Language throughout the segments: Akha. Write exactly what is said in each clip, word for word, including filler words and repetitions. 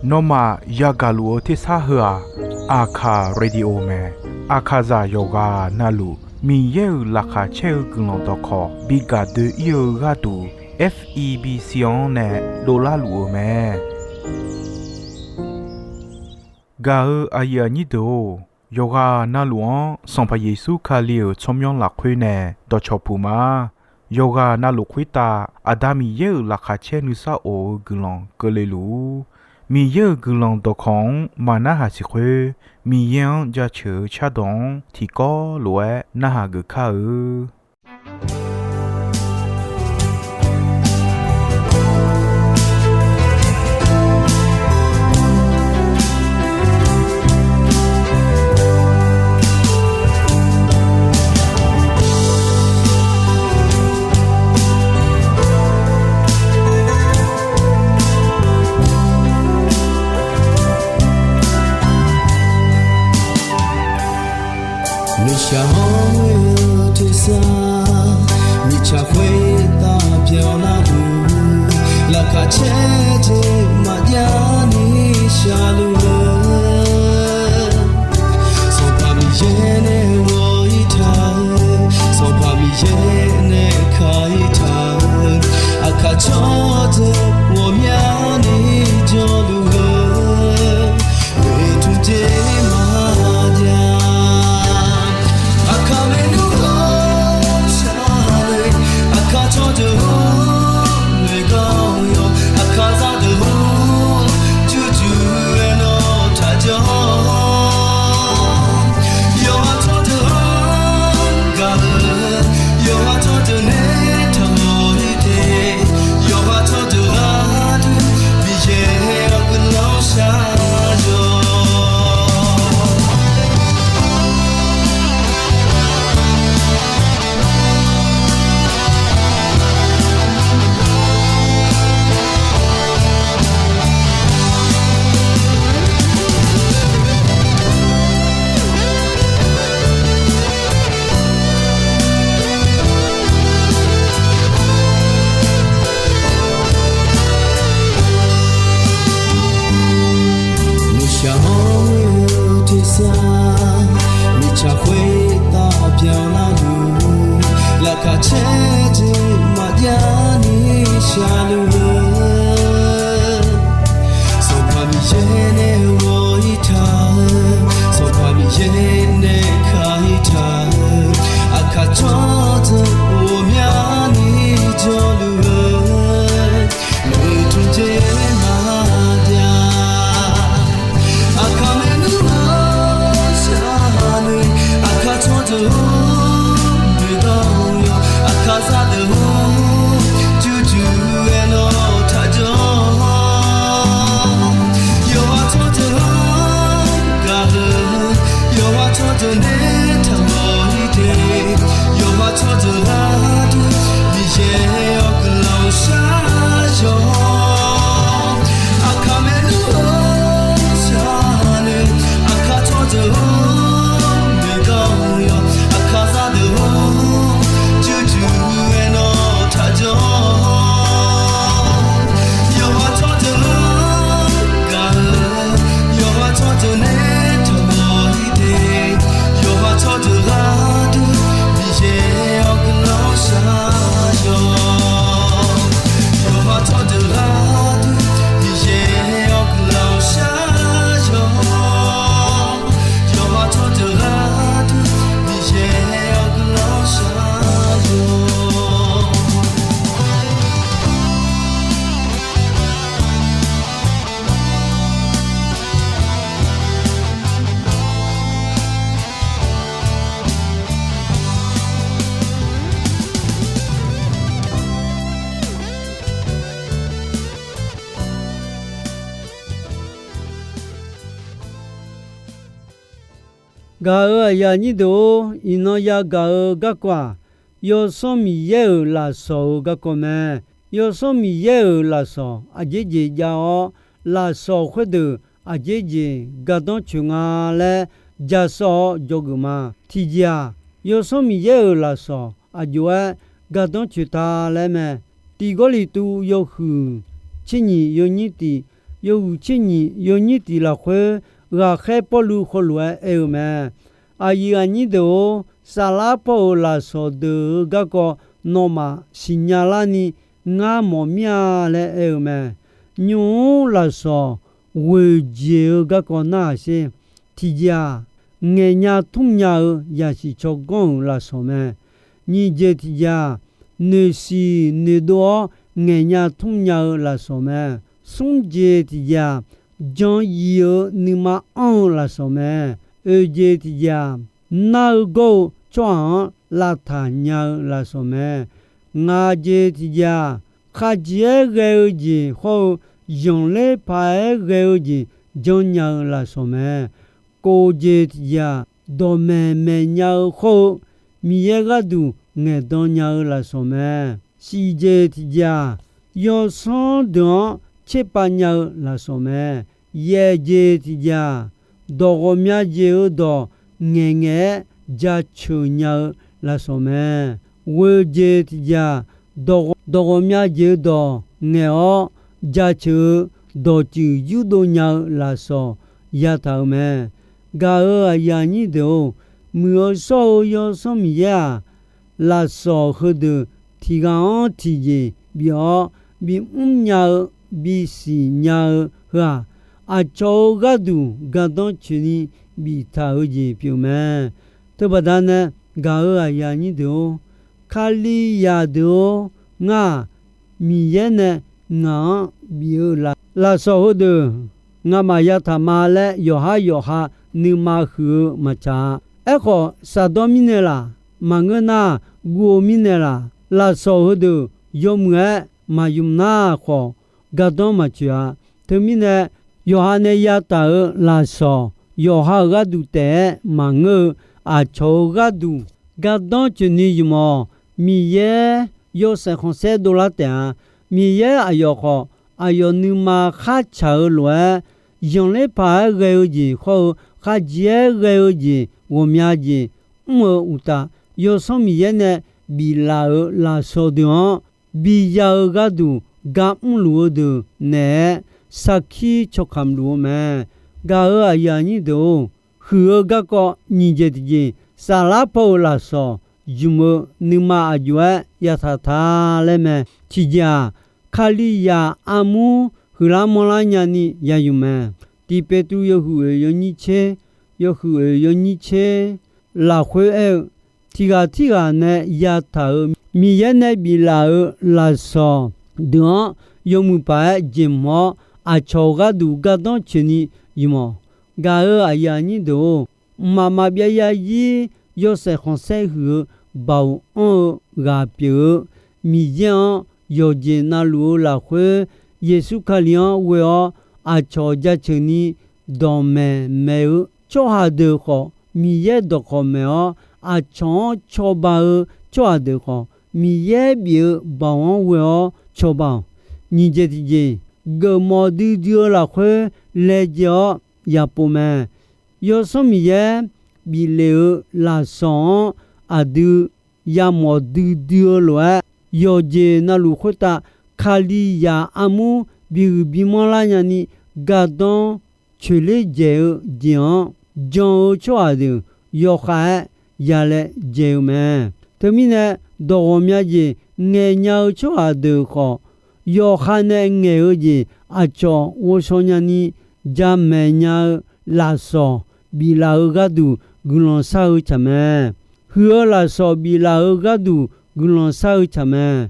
Nawmaf yagaq luf-eu tersar heu-aq, Aqkaq Radio mae. Aqkaqzaq yawqghaq navluf Miqyaer-euq laqkhaq caer-eu guiqlanq dawqkawq bi gaq doe-ir-eu gharduq, F E B C-anr nae dovlar luf-eu mae. Gaq-eu aqyuif aqnyir deuq-or, yawqghaq navluf-anr Sanqpaq Yeqsur Kali-euq tsawrmyanr lafkhoer nae dawqcawq puq ma. Yawqghaq navluf khoertav Aqda Miqyaer-euq laqkhaq caer nuisar of-eu guiqlanq keuvle luf-ur. Miqyaer-euq guiqlanq dawqkawq-anr maqnarhaq siq khoer, Miqyaer-anr jaceuq-eu cardawq-anr tiqkawv lof-aer narhaq geuf kar-eu. Nuishaq hawr-eu tersar, mirtsaq khoertav byanlar luf, laqkhaq caer jeq maqjav ni shaqluf-eu, Sanqpaq Miqyaer nae ghawq-ir taq-eu, Sanqpaq Miqyaer nae ka-ir taq-eu, aqkaq tsawrdeuq ghawqmyani jawrluf-eu, oeqtmq jeq maqjav. Aqkaq maernmr hawr shar-eu, aqkaq tsawrdeuq hawr noeqganq yawq, aqkaq zaqdeuq hawr jurjur-aer nawr taqjawr. Yawqha tsawrdeuq-anr gaq-eu, yawqha tsawrdeuq nae taqmawf-ir te, yawqha tsawrdeuq gharduq Miqyaer-awr guiqlanq shar-awq. Nuishaq hawr-eu tersar, mirtsaq khoertav byanlar luf, laqkhaq caer jeq maqjav ni shaqluf-eu, Sanqpaq Miqyaer nae ghawq-ir taq-eu, Sanqpaq Miqyaer nae ka-ir taq-eu, aqkaq tsawrdeuq ghawqmyani jawrluf-eu, oeqtmq jeq maqjav. Aqkaq maernmr hawr shar-eu, aqkaq tsawrdeuq hawr noeqganq yawq, aqkaq zaqdeuq hawr jurjur-aer nawr taqjawr. Yawqha tsawrdeuq-anr gaq-eu, yawqha tsawrdeuq nae taqmawf-ir te, yawqha tsawrdeuq gharduq Miqyaer-awr guiqlanq shar-awq. Aqkaq maernmr hawr shar-eu, aqkaq tsawrdeuq hawr noeqganq yawq, aqkaq zaqdeuq hawr jurjur-aer nawr taqjawr. Yawqha tsawrdeuq-anr gaq-eu, yawqha tsawrdeuq nae taqmawf-ir te, yawqha tsawrdeuq gharduq Miqyaer-awr guiqlanq shar-awq. Yawqha tsawrdeuq gharduq Miqyaer-awr guiqlanq shar-awq. Yawqha tsawrdeuq gharduq Miqyaer-awr guiqlanq shar-awq. Gaq-euq aqyuif aqnyir deuq-or, iqnan yagaq-eu garkawv-aq, Yawsanr Miqyaer-euq lafsawq-euq garkawv mae. Yawsanr Miqyaer-euq lafsawq aqjeq jeq jav-awr, lafsawq khoerdeuq aqjeq jeq gardanr coeq nga laer jasawv-awr dzawgeuf ma. Tiqjeq-aq, Yawsanr Miqyaer-euq lafsawq aqjox-aer gardanr coeq ta laer mae. Tiq Gawrliqtu yawhuiq tser nyiq yawnyir tiq, yawhuiq tser nyiq yawnyir tiq lafkhoer, ghaqkhaer Pawrluv heulof-aer aer-eu mae. Aqyuif aqnyir deuq-or, saflar paw-euq lafsawq deuq-euq garkawv nawmaf siqnya larni ngar mawf mir-a laer aer-eu mae. Nymq-mr lafsawq ghoeq jeq-eu garkawv narhaq sher. Tiqjeq-aq, ngaeqnya tmrnya-eu yasiq tsawrganr-euq lafsawq mae. Nyiq jeq tiqjeq-aq, noeqsiq noeqdov-awr ngaeqnya tmrnya-eu lafsawq mae. Smr jeq tiqjeq-aq, jan yif-eu nuima anr-eu lafsawq mae. Oeq jeq tiqjeq-aq, nar-eu gawr-eu tsawrhaq-anr lavtaq nya-eu lafsawq mae. Ngaq jeq tiqjeq-aq, khaqjeq-aer ghae-eu jeq hawr-eu, zanqler paq-aer ghae-eu jeq janrnya-eu lafsawq mae. Kof jeq tiqjeq-aq, dawqmaeq maeqnya-eu hawr-eu, Miqyaer gharduq ngaeqdan nya-eu lafsawq mae. Shif jeq tiqjeq-aq, yawsanr deuq-anr tserpav nya-eu lafsawq mae. Yaef jeq tiqjeq-aq, dawq ghawqmya jeq-eu dawq ngaeqngaeq-aer jaceuq nya-eu lafsawq mae. Ghoeq jeq tiqjeq-aq, dawq ghawqmya jeq-eu dawq ngaeq-awr jaceuq-eu dawqtsuif yurdov nya-eu lafsawq yataq-euq mae. Gaq-euq aqyuif aqnyir deuq-or, muiq-eu shawr-eu Yawsanr Miqyaer-aq, lafsawq heudeuq tiq ghaq-anr tiqjeq bif-awr, bimr nya-eu, bisiq nya-eu heu-aq, aqcawq-euq gharduq gardanr coeqni biftaq-eu jeq pyeuf mae. Teubaqda nae gaq-euq aqyuif aqnyir deuq-or, Kalizaq deuq-or, ngar-aq, Miqyaer nae ngaq-anr bif-eu lafsawq heudeuq ngamaf yataq ma laer yawqhar yawqha nuima huiq-eu maqtsaq-a. Aerkhawf, shafdawr mirnae laq, maqngeur nar, guv-eu mirnae laq, lafsawq heudeuq yawmuiq-aer maqymq nar khawf, gardanr maqcoeq-a. Teumirnae, yawqha nae yataq-euq lafsawq, yawqha-euq gharduq taef-aer maqngeur-eu, aqcawq-euq gharduq gardanr coeqni ymq-awq. Miqyaer yawshaef khanqsaer dovlar taef-a. Miqyaer aqyawf khawf, aqyawf nuima khartsaq-eu lof-aer, zanqler paq-aer ghae-eu jeq hawr-eu, khaqjeq-aer ghae-eu jeq ghawqmya jeq mr-eu uqtaf, Yawsanr Miqyaer nae biflaf-euq lafsawq deuq-anr biya-eu gharduq gar mrluf-eu deuq naeq-aer sarkir cawqkamq luf-eu mae. Gaq-euq aqyuif aqnyir deuq-or, huiq-eu garkawv nyiq jeq tiqjeq, saflar paw-euq lafsawq ymq-eu nuima aqjox-aer yataq ta laer mae. Tiqjeq-aq, Kalizaq armur huiqlar manrlar nyani ya ymq mae. Tiq Peqtruv yawhuiq oeq yawnyir tser, yawhuiq oeq yawnyir tser lafkhoer aer-eu, tiq ghaq tirghaq nae yataq-euq Miqyaer nae biflaf-euq lafsawq deuq-anr yawmuiq paq-aer jeq mq-awr, aqcawq gharduq gardanr coeqni ymq-awq. Gaq-euq aqyuif aqnyir deuq-or, mqmaq maqbyav yarzir yawshaef khanqsaer huiq-eu baoq anr-eu ghaq pyeuf-eu Miqyaer-anr yawqjeq navluf-eu lafkhoer, Yeqsur Kali-anr ghoe-awr aqcawq jaceuq ni dawqmaeq maeq-eu tsawrhaq deuq khawf, Miqyaer dawqkawq maeq-awr, aqcawq-anr cawba-eu tsawrhaq deuq khawf, Miqyaer bif-eu baoq-anr ghoe-awr cawba-awq. Nyiq jeq tiqjeq, geufmawf duidui-eu lafkhoer laejae-awr yapov mae. Yawsanr Miqyaer biflef-eu lafsawq-anr aqdui yamawf duidui-eu lof-aer, yawqjeq navluf khoertav Kalizaq armur bihuiq bimanr lar nyani gardanr coeqler dzaeq-eu jeq-anr jan-eu tsawrhaq deuq yawkhav-aer yalae dzaeq-eu mae. Teumirnae, dawq ghawqmya jeq ngaeqnya-eu tsawrhaq deuq khawf, yawkhav nae ngaeq-eu jeq aqcawq ghovshaw nyani jamaeq nya-eu lafsawq biflaf-eu gharduq guiqlanq shar-eu tsaq mae. Huiq-eu lafsawq biflaf-eu gharduq guiqlanq shar-eu tsaq mae.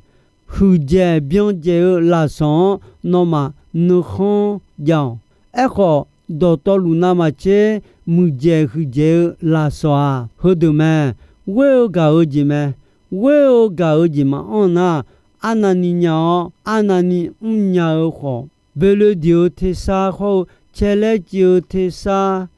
Huiqdzaeq byan dzaeq-eu lafsawq-anr nawmaf nuikhanr jav-awq. Aerkhawf, dawqtawvluf navmaqtser muiqdzaeq huiqdzaeq-eu lafsawq-aq, heudeuq mae. Ghoer-eu gaq-eu jeq mae. Ghoer-eu gaq-eu jeq maqanr nar, arnavni nya-awr arnavni mrnya-eu khawf, boeloe diq-eu tersar hawr-eu caelaer civ-eu tersar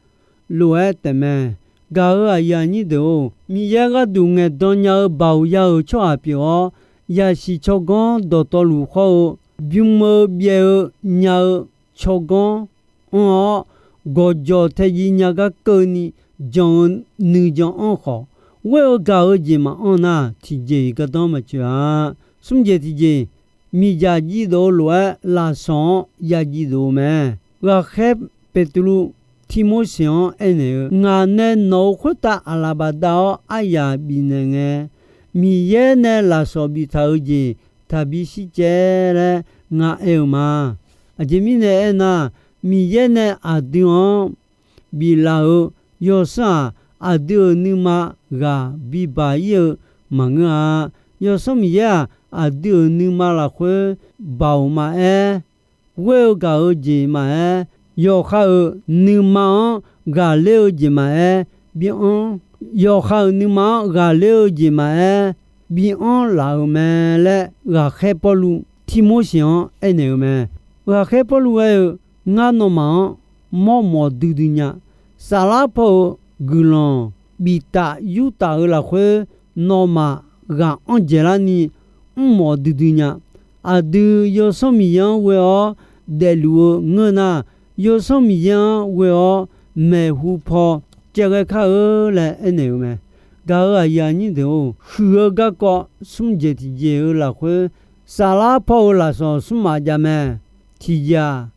lof-aer taefmae. Gaq-euq aqyuif aqnyir deuq-or, Miqyaer gharduq ngaeqdan nya-eu baoq ya-euq tsawrhaq pyeuf-awr, yasiq tsawrganr dawqtawvluf hawr-eu, bym-eu byaev-eu nya-eu tsawrganr anr-awr, gawqjawq taejiv nya gar keuvni jan-eu nuijan anr khawf, ghoer-eu gaq-eu jeq maqanr nar, tiqjeq-iq gardanr maqtsoeq-a. Smr jeq tiqjeq, miqdzaq jiv dov-eu lof-aer, lafsawq-anr ya jiv dov-eu mae. Ghaqkhaer Beqtuvluv Tirmorseq-anr aernaeq-eu, Ngaq nae nawq-euq khoertav aqlaf bafdav-awr aryaq bifnaeq ngae, Miqyaer nae lafsawq biftaq-eu jeq taqbi shircaev laer ngar aer-eu ma. Aqjeq mirnae aernar, Miqyaer nae aqdui-anr biflaf-euq yawsanr-aq, aqdui-euq nuima ghaq bibaq ir-eu maqngeur-a. Yawsanr Miqyaer-aq, aqdui-euq nuima lafkhoer baoq maqaer, ghoer-eu gaq-eu jeq maqaer, yawqha-euq nuima-anr ghaqler-eu jeq maqaer, bi anr, yawqha-euq nuima-anr ghaqler-eu jeq maqaer, bi anr laf-euq mae laer, ghaqkhaer Pawrluv Tirmorseq-anr aernaeq-eu mae. Ghaqkhaer Pawrluv aer-eu, Ngar nawmaf-anr mawrmawf duidui nya. Saflar paw-euq guiqlanq biftaf yurtaf-eu lafkhoer, nawmaf ghaq anr dzaeqlarni mrmawf duidui nya. Aqdui Yawsanr Miqyaer-anr ghoe-awr daefluf-eu ngeur nar, Yawsanr Miqyaer-anr ghoe-awr maeqhu paw caevghae kar-eu laer aernaeq-eu mae. Gaq-euq aqyuif aqnyir deuq-or, huiq-eu garkawv smr jeq tiqjeq-eu lafkhoer, saflar paw-euq lafsawq smr maf jav mae. Tiqjeq-aq,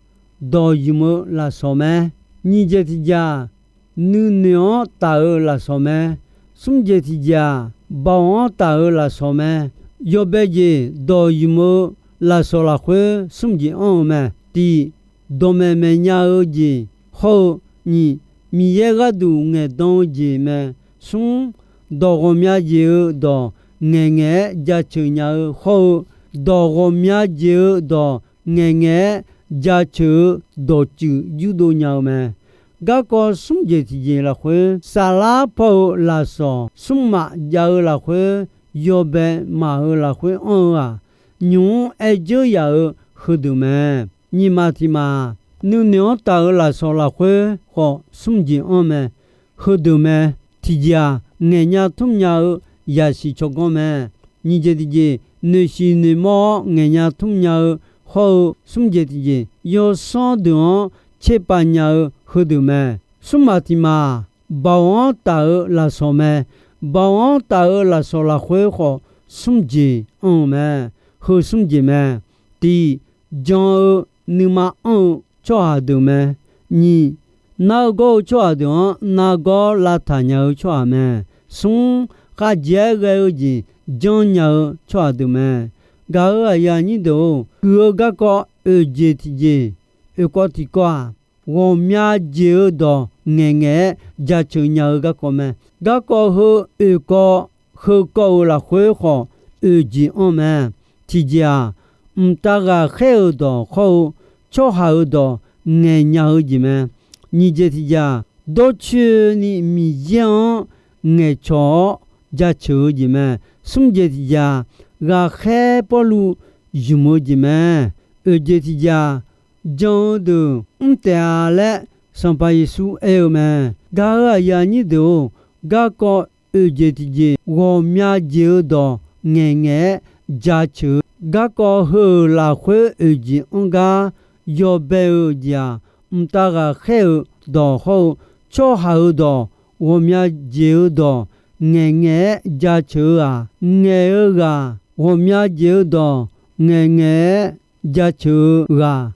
dawq ymq-eu lafsawq mae. Nyiq jeq tiqjeq-aq, nuinoeq-anr taf-eu lafsawq mae. Smr jeq tiqjeq-aq, baoq-anr taf-eu lafsawq mae. Yawbae jeq dawq ymq-eu lafsawq lafkhoer smr jeq anr-eu mae. Tiq, dawqmaeq maeqnya-eu jeq hawr-eu, nyiq, Miqyaer gharduq ngaeqdan-eu jeq mae. Smr, dawq ghawqmya jeq-eu dawq ngaeqngaeq-aer jaceuq nya-eu hawr-eu, dawq ghawqmya jeq-eu dawq ngaeqngaeq-aer jaceuq-eu dawqtsuif yurdov nya-eu mae. Garkawv smr jeq tiqjeq lafkhoer, saflar paw-eu lafsawq smr maf jav-eu lafkhoer, yawbae maf-euq lafkhoer anr-eu-aq, nymq-mr aer dzeur yaf-euq heudeuq mae. Nyiq maf tiq maf, nuinoeq-anr taf-euq lafsawq lafkhoer khawf smr jeq anr mae. Heudeuq mae. Tiqjeq-aq, ngaeqnya tmr nya-eu yasiq tsawrganr mae. Nyiq jeq tiqjeq, noeqsiq noeqmawr-awr ngaeqnya tmr nya-eu hawr-eu, smr jeq tiqjeq, yawsanr deuq-anr tserpav nya-eu heudeuq mae. Smr maf tiq maf, baoq-anr taf-eu lafsawq mae. Baoq-anr taf-eu lafsawq lafkhoer khawf, smr jeq anr-eu mae. Heu smr jeq mae. Tiq, jan-eu nuima anr-eu tsawrhaq deuq mae. Nyiq, nar-eu gawr-eu tsawrhaq deuq-anr nargawr lavtaq nya-eu tsawrhaq mae. Smr, khavjeq-aer ghae-eu jeq janrnya-eu tsawrhaq deuq mae. Gaq-euq aqyuif aqnyir deuq-or, huiq-eu garkawv oeq jeq tiqjeq, oeq kawv tiq kawv-aq, ghawqmya jeq-eu dawq ngaeqngaeq-aer jaceuq nya-eu garkawv mae. Garkawv heu oeq kawv, heu kawv-euq lafkhoer khawf, oeq jeq anr mae. Tiqjeq-aq, mqtav ghaqkhaer-euq dawq hawr-eu, tsawrhaq-euq dawq ngaeqnya-eu jeq mae. Nyiq jeq tiqjeq-aq, dawrcoeni Miqyaer-anr ngaeqcawq-awr jaceuq-eu jeq mae. Smr jeq tiqjeq-aq, ghaqkhaer Pawrluv ymq-eu jeq mae. Oeq jeq tiqjeq-aq, jan-eu deuq mr taef-a laer, Sanqpaq Yeqsur aer-eu mae. Gaq-euq aqyuif aqnyir deuq-or, garkawv oeq jeq tiqjeq ghawqmya jeq-eu dawq ngaeqngaeq-aer jaceuq-eu garkawv heu-euq lafkhoer oeq jeq anr gar yawbae-eu jeq-aq, mqtav ghaqkhaer-euq dawq hawr-eu, tsawrhaq-euq dawq, ghawqmya jeq-eu dawq ngaeqngaeq-aer jaceuq-eu-aq, ngaeq-eu ghaq, ghawqmya jeq-eu dawq ngaeqngaeq-aer jaceuq-eu ghaq,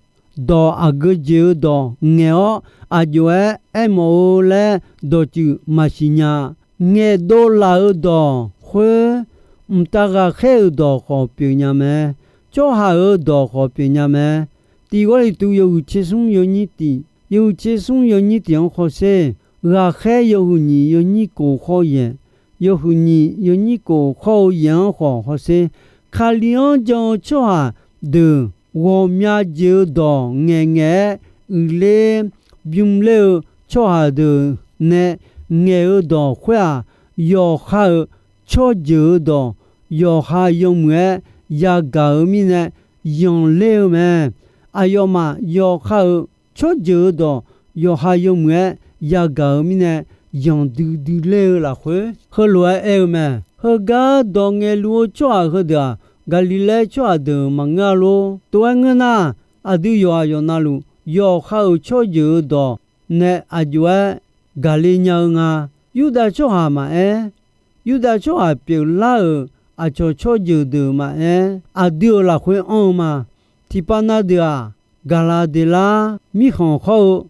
dawq aqgeu jeq-eu dawq ngaeq-awr aqjox-aer aermawf-eu laer dawqtsuif maqsiq nya. Ngaeqdov laf-eu dawq khoer, mqtav ghaqkhaer-euq dawq khawf pyeufnya mae. Tsawrhaq-euq dawq khawf pyeufnya mae. Tiq Gawrliqtu yawhuiq tser smr yawnyir tiq, yawhuiq tser smr yawnyir tiq-anr hawsher, ghaqkhaer yawhuiq nyiq yawnyir kof khawr yaeq, yawhuiq nyiq yawnyir kof khawr-eu yaeq-anr khawf hawsher, Kali-anr jan-eu tsawrhaq deuq ghawqmya jeq-eu dawq ngaeqngaeq-aer uiqler bymr ler-eu tsawrhaq deuq nae ngaeq-eu dawq khoer-aq, yawqha-euq tsawrjeuq-eu dawq yawqha yawmuiq-aer yagaq-euq mirnae yanqler-eu mae. Aqyawfmaf yawqha-euq tsawrjeuq-eu dawq yawqha yawmuiq-aer yagaq-euq mirnae yanqdui dui ler-eu lafkhoer, heulof-aer aer-eu mae. Heugar dawq ngaeqluf-eu tsawrhaq heudeuq-aq, Gaqliqlaer tsawrhaq deuq maqngeur-a lor. Tov-aer ngeur nar, aqdui yawqghaq yawqnavluf yawqha-euq tsawrjeuq-eu dawq nae aqjox-aer gaqle nya-eu nga. Yurdav tsawrhaq maqaer, Yurdav tsawrhaq pyeuflar-euq aqcawq tsawrjeuq deuq maqaer, aqdui-euq lafkhoer anr-eu ma. Tiqpav na deuq-aq, Gaqlaqdeqlar mirkhanq hawr-eu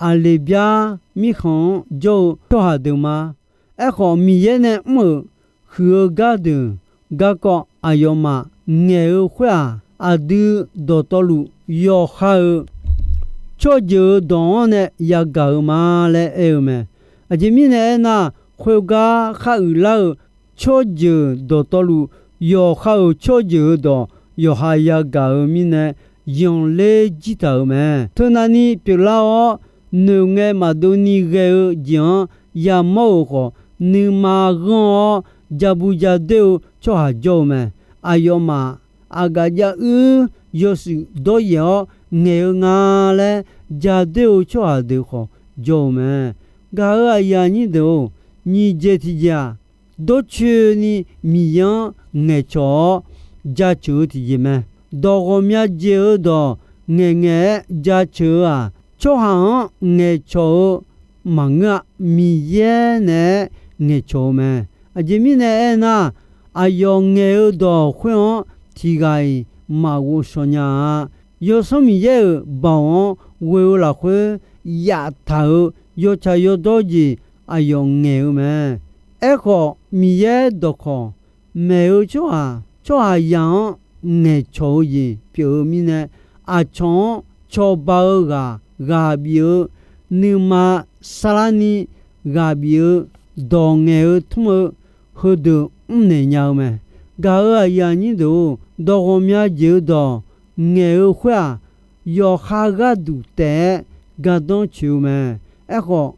Aqleqbyar mirkhanq-anr jawr-eu tsawrhaq deuq ma. Aerkhawf, Miqyaer nae mr-euq huiq-eu gar deuq garkawv aqyawfmaf ngaeq-eu khoer-aq, aqdui dawqtawvluf yawqha-euq tsawrjeuq-euq dawq-anr nae yagaq-eu ma laer aer-eu mae. Aqjeq mirnae aernar, khoergar khar uiqlar-euq tsawrjeuq dawqtawvluf, yawqha-euq tsawrjeuq-euq dawq yawqha yagaq-eu mirnae, yanqler jir taq-euq mae. Teunavni pyeuflar-awr, noeqngae maqdov ni ghae-eu jeq-anr yamawr-euq khawf, nuima ghanr-awr jabu jadoer-eu tsawrhaq jawr-eu mae. Aqyawfmaf aqgaf jav uir yawshuif dawryaef-awr ngaeq-eu nga laer jadoer-eu tsawrhaq deuq khawf jawr-eu mae. Gaq-euq aqyuif aqnyir deuq-or, nyiq jeq tiqjeq-aq, dawrcoeni Miqyaer-anr ngaeqcawq-awr jaceuq-eu tiqjeq mae. Dawq ghawqmya jeq-eu dawq ngaeqngaeq-aer jaceuq-eu-aq, tsawrhaq-anr ngaeqcawq-eu maqngeur-a. Miqyaer naeq-aer ngaeqcawq-eu mae. Aqjeq mirnae aernar, aqyawf ngaeq-eu dawq khoer-anr tiqghaq-iq maqghov shaw nya-a. Yawsanr Miqyaer-euq baoq-anr ghoe-eu lafkhoer yaftaq-euq yawtsaq yawdawr jeq aqyawf ngaeq-eu mae. Aerkhawf, Miqyaer dawqkawq maeq-eu tsawrhaq, tsawrhaqzaq-anr ngaeqcawq-eu jeq pyeuf-eu mirnae, aqcawq-anr cawba-eu ghaq ghaq bif-eu, nuima sarlarni ghaq bif-eu, dawq ngaeq-eu tmr-eu, heudeuq mrnaeq nya-eu mae. Gaq-euq aqyuif aqnyir deuq-or, dawq ghawqmya jeq-eu dawq ngaeq-eu khoer-aq, yawqha gharduq taef-aer gardanr coeq-eu mae. Aerkhawf,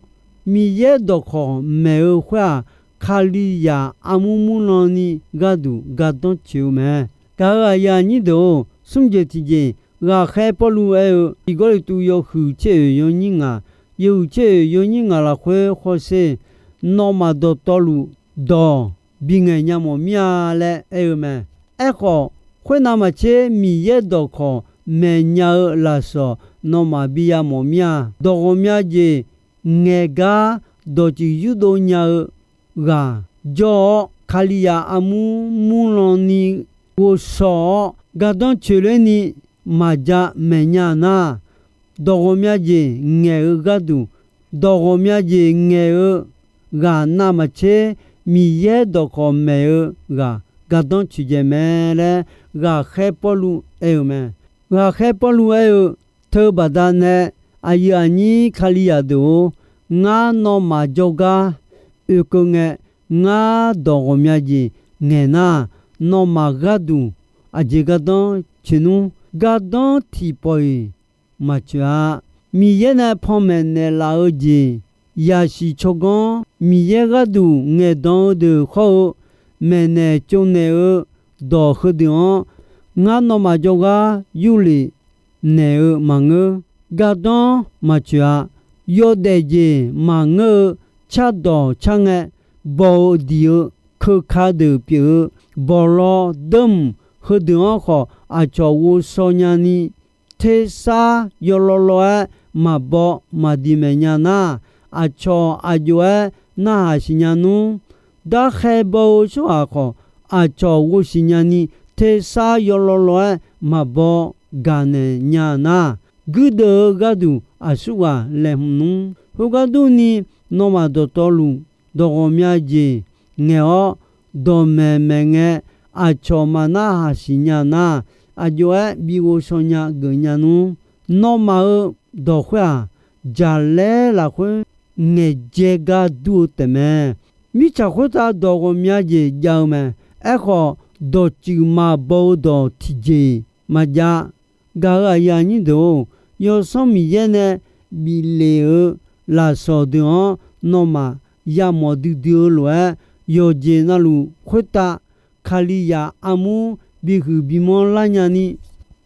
Miqyaer dawqkawq maeq-eu khoer-aq, Kalizaq armur murlan ni gharduq gardanr coeq-eu mae. Gaq-euq aqyuif aqnyir deuq-or, smr jeq tiqjeq, ghaqkhaer Pawrluv aer-eu, Tiq Gawrliqtu yawhuiq tser oeq yawnyir ngaq, yawhuiq tser oeq yawnyir ngaq lafkhoer hawsher, nawmaf dawqtawvluf dawq bingaeq nya mawf mir-a laer aer-eu mae. Aerkhawf, khoernav maqtser Miqyaer dawqkawq maeqnya-eu lafsawq nawmaf biya mawf mir-a. Dawq ghawqmya jeq ngaeq gar dawqtsuif yurdov nya-eu ghaq jawr-awr, Kalizaq armur murlan ni ghovshaw-awr gardanr coeqler ni maqja maeqnya nar, dawq ghawqmya jeq ngaeq-eu gharduq, dawq ghawqmya jeq ngaeq-eu ghaq navmaqtser Miqyaer dawqkawq maeq-eu ghaq gardanr coeqdzaeq mae laer ghaqkhaer Pawrluv aer-eu mae. Ghaqkhaer Pawrluv aer-eu, Teubaqda nae aqyuif aqnyir Kalizaq deuq-or, ngar nawmaf jawrgar oekeuv ngae, ngar dawq ghawqmya jeq ngaeq nar, nawmaf gharduq aqjeq gardanr coeq nmr. Gardanr tiqpawf-iq maqcoeq-a. Miqyaer nae panmaeq naeqlaf-eu jeq yasiq tsawrganr, Miqyaer gharduq ngaeqdan-eu deuq hawr-eu maeqnaeq tsovnaeq-eu dawq heudeuq-anr, ngar nawmaf jawrgar yurlef naeq-eu maqngeur. Gardanr maqcoeq-a. Yawdaef jeq maqngeur-eu cardawq car ngae, baw-eu diq-eu keuka deuq pyeuf-eu bawqlaw deurmq heudeuq-anr khawf aqcawq ghovshaw nyani, tersar yawlaw law-aer maqbaw maqdiq maeq nya nar, aqcawq aq jov-aer narhaq siqnya nmr. Darkhaer baw-eu tsawrhaq khawf, aqcawq ghovshiq nyani, tersar yawlaw law-aer maqbaw gaqnaeq nya nar, guirdeuv-eu gharduq aqsurghaq laeqhmq nmr. Khoergar durni, nawmaf dawqtawvluf dawq ghawqmya jeq ngaeq-awr, dawqmaeq maeq ngae, aqcawq maqnarhaq siqnya nar, aq jov-aer bi ghovshaw nya geuf nya nmr. Nawmaf-euq dawq khoer-aq, jaqlaer lafkhoer ngaeqdzae gar dur-eu taefmae. Mirtsaq khoertav dawq ghawqmya jeq jav-eu mae. Aerkhawf, dawqtsuif maqbaw-eu dawq tiqjeq-iq maqjav. Gaq-euq aqyuif aqnyir deuq-or, Yawsanr Miqyaer nae bif lef-eu lafsawq deuq-anr nawmaf yamawf duidui-eu lof-aer, yawqjeq navluf khoertav Kalizaq armur bihuiq bimanr lar nyani,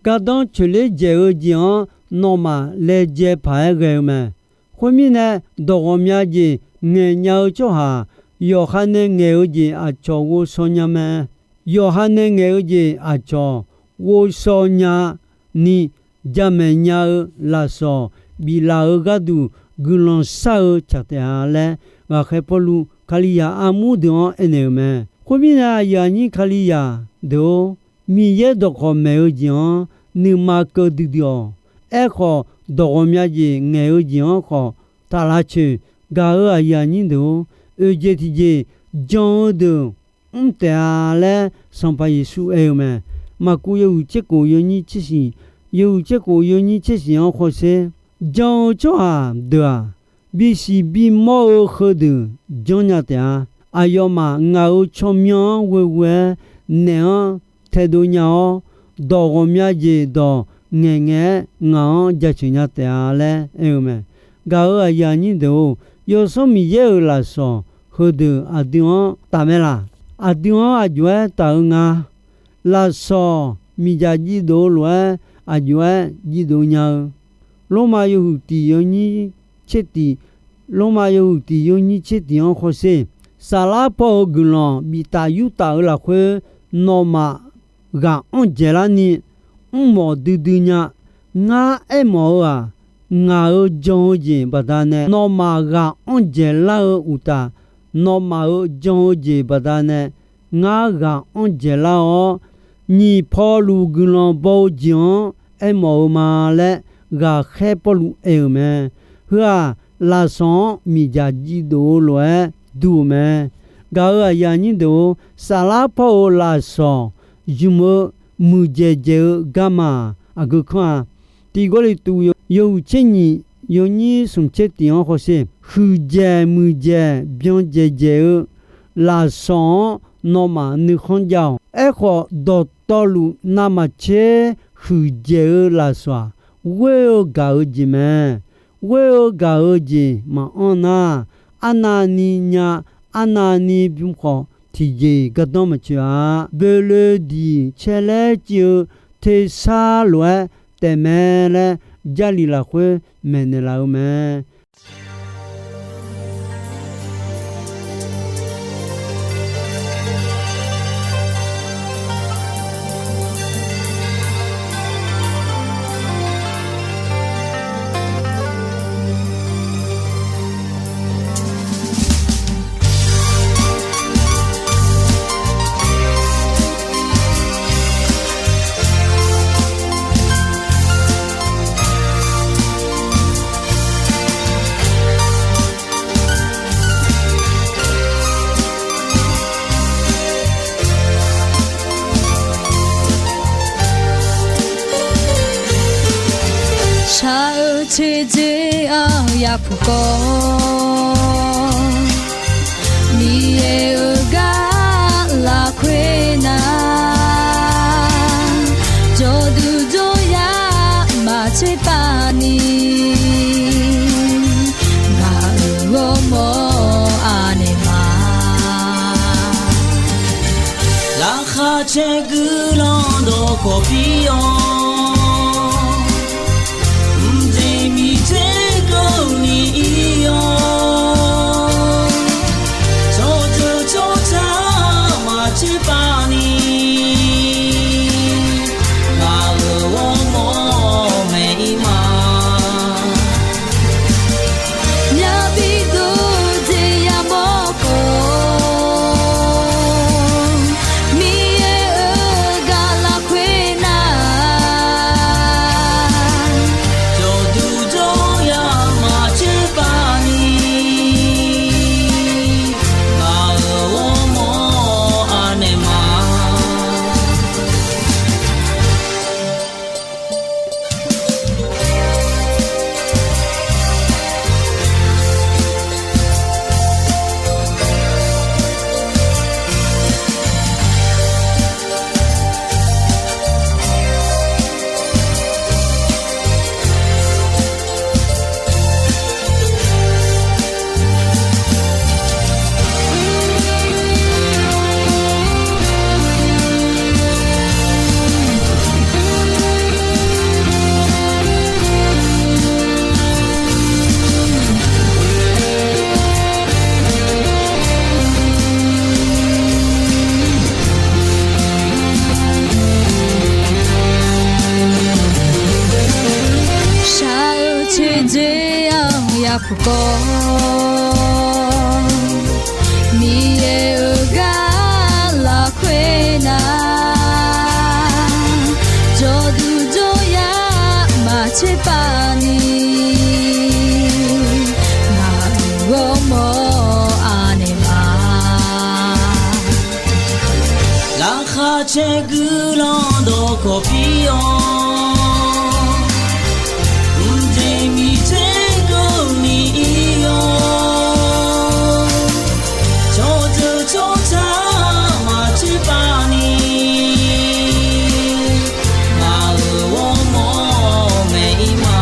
gardanr coeqler dzaeq-eu jeq-anr nawmaf laejae paq-aer ghae-eu mae. Khoermirnae, dawq ghawqmya jeq ngaeqnya-eu tsawrhaq, yawqha nae ngaeq-eu jeq aqcawq ghovshaw nya mae. Yawqha nae ngaeq-eu jeq aqcawq ghovshaw nyani, jamaeq nya-eu lafsawq biflaf-eu gharduq guiqlanq shar-eu tsaq taef-a laer, ghaqkhaer Pawrluv Kalizaq armur deuq-anr aernaeq-euq mae. Khoermirnae, aqyuif aqnyir Kalizaq deuq-or, Miqyaer dawqkawq maeq-eu jeq-anr nuima keuv duidui-awq. Aerkhawf, dawq ghawqmya jeq ngaeq-eu jeq-anr khawf taf lavcoeq. Gaq-euq aqyuif aqnyir deuq-or, oeq jeq tiqjeq jan-eu deuq mr taef-a laer Sanqpaq Yeqsur aer-eu mae. Maqkuv yawhuiq tser khof yawnyir tser shiq, yawhuiq tser khof yawnyir tser shiq-anr hawsher. Jan-eu tsawrhaq deuq-aq, bisiq bimawr-eu heudeuq janrnya taef-a. Aqyawfmaf ngaq-euq tsawrmyanr-anr ghoeghoe-aer naef-anr taedov nya-awr, dawq ghawqmya jeq dawq ngaeqngaeq-aer ngaq-anr jaceuq nya taef-a laer aer-eu mae. Gaq-euq aqyuif aqnyir deuq-or, Yawsanr Miqyaer-euq lafsawq heudeuq aqdui-anr taf mae laq? Aqdui-anr aq jov-aer taf-eu nga. Lafsawq miqdzaq jiv dov-eu lof-aer aq jov-aer jiv dov nya-eu. Lormav yawhuiq tiq yawnyir tser tiq, Lormav yawhuiq tiq yawnyir tser tiq-anr hawsher. Saflar paw-euq guiqlanq biftaf yurtaf-euq lafkhoer nawmaf ghaq anr dzaeqlar ni mrmawf duidui nya. Ngar aermawf-eu-aq, ngaq-euq jan-eu jeq baqdanae nawmaf ghaq anr dzaeqlar-eu uqtaf, nawmaf-euq jan-eu jeq baqdanae ngar ghaq anr dzaeqlar-awr, nyiq pawluq guiqlanq baw-eu jeq-anr aermawf-eu ma laer, ghaqkhaer Pawrluv aer-euq mae. Heu-aq, lafsawq-anr miqdzaq jiv dov-eu lof-aer dur-eu mae. Gaq-euq aqyuif aqnyir deuq-or, saflar paw-euq lafsawq zmq-eu muiqdzaeq dzaeq-eu garma aqgeu kanr-a. Tiq Gawrliqtu yawhuiq tser nyiq yawnyir smq tser tiq-anr hawsher. Huiqdzaeq muiqdzaeq byan dzaeq dzaeq-eu lafsawq-anr nawmaf nuikhanr jav-awq. Aerkhawf, dawqtawvluf navmaqtser huiqdzaeq-eu lafsawq-aq, ghoer-eu gaq-eu jeq mae. Ghoer-eu gaq-eu jeq maqanr nar, arnavni nya, arnavni bym khawf tiqjeq gardanr maqtsoeq-a. Boeloediq caer laer civ-eu tersar lof-aer taef mae laer, Jarlif lafkhoer maeqnaeq laf-eu mae. Shaq-eu teudzer-anr yapuq kawv, Miqyaer-euq gar lafkhoer nar, jawrduq jawryar maqtser pav ni, ngaq-euq ghawrmawr aqnaeq ma. Laqkhaq caer guiqlanq dawqkawq pir-awr, mqjeq miqdzer keuvni ir-awr, tsawrjeuq tsawrcar maqtser pav ni, ngaq-euq ghawrmawr maeq ir ma. Myav bi dov dzaeq yamawr khawf, Miqyaer-euq gar lafkhoer nar, jawrduq jawryar maqtser pav ni, ngaq-euq ghawrmawr aqnaeq ma. Shaq-eu teudzer-anr yapuq kawv, Miqyaer-euq gar tserpav ni, ngaq-euq ghawrmawr anaeq ma. Laqkhaq caer guiqlanq dawqkawq pir-awr, mqjeq miqdzer keuvni ir-awr, cawqdeuq tsawrtaq maqtserpav ni, ngaq-euq ghawrmawr maeq-ir ma.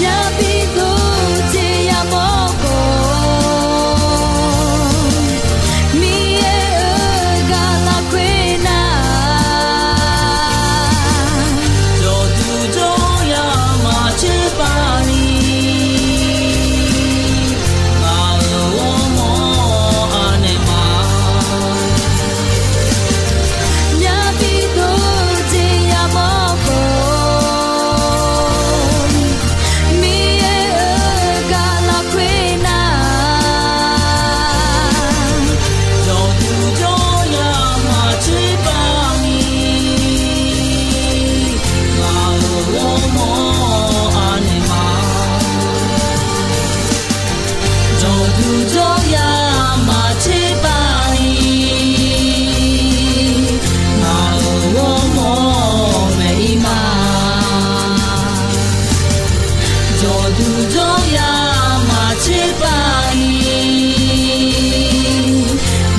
Yabi dov jeq yamawr khawf, Miqyaer-euq gaq lafkhoer nar, jawqduq jawryaq maqtserpav ni, ngaq-euq ghawrmawr anaeq ma. Yabi dov jeq yamawr khawf, Miqyaer-euq gaq lafkhoer nar, jawqduq jawryaq maqtserpav ni, ngaq-euq ghawrmawr anaeq ma. Jawqduq jawryaq maqtserpav ni, ngaq-euq ghawrmawr maeq-ir ma. Jawqduq jawryaq maqtserpav ni,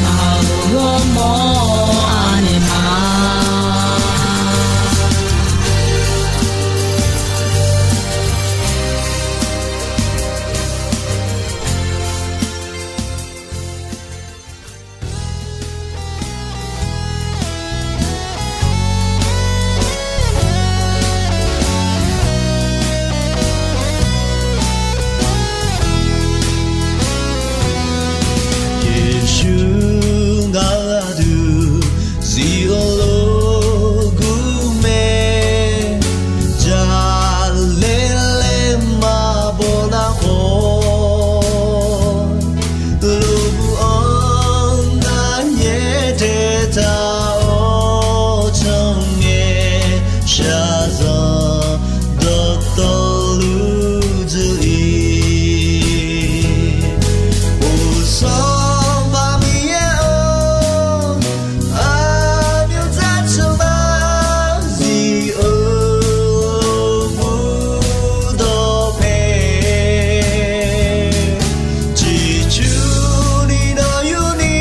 ngaq-euq ghawrmawr anaeq ma. Yeqsur ngaq-euq aqdui zif-eu lof gur mae, jaqlaer laer maqbaw nar khawf, lof-anr narnyaer taetaq-awr, cangae shaqzanq dawqtawvluf dzuif-ir. Uqsanr Miqyaer-or, aqmyanluf tsawrmyanr zif-eu lof gur dawq mae. Ciqcurni nawr yurni,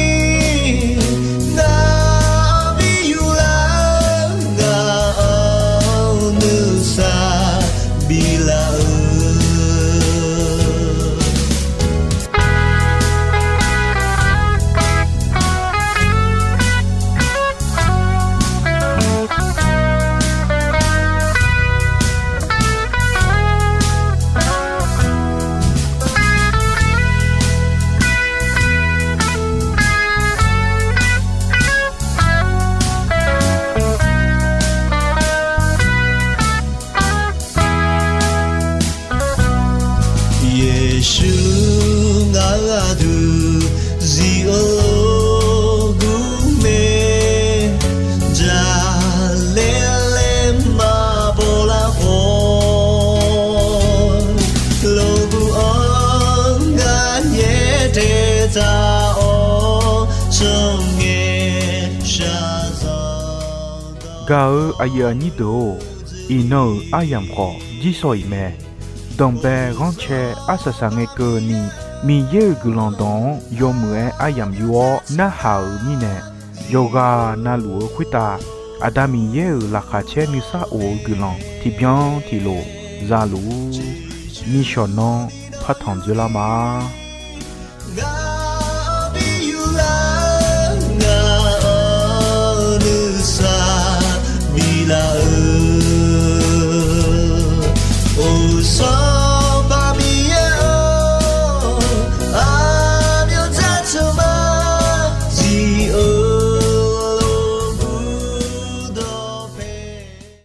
ngaq-anr bi yurlar, ngaq-anr nuisar biflaf-eu. Yeqsur ngaq-euq aqdui zif-eu lof gur mae, jaqlaer laer maqbaw lar khawf, lof gur-anr narnyaer taetaq-awr, cangae shaqzanq dawq. Gaq-eu aqyuif aqnyir deuq-or, iqnan-euq aryamq khawf jirsawq iq mae. Danqbae ghanrcae arsaq saqngae keuvni, Miqyaer-euq guiqlanq dawq-anr yawmuiq-aer aryamq yur-awr narhaq-euq mirnae, yawqghaq navluf-eu khoertav Aqda Miqyaer-euq laqkhaq caer nuisar of-eu guiqlanq tiqbyan tiqlof za luf-ur. Nishawq nanr partanq dzoerlar ma.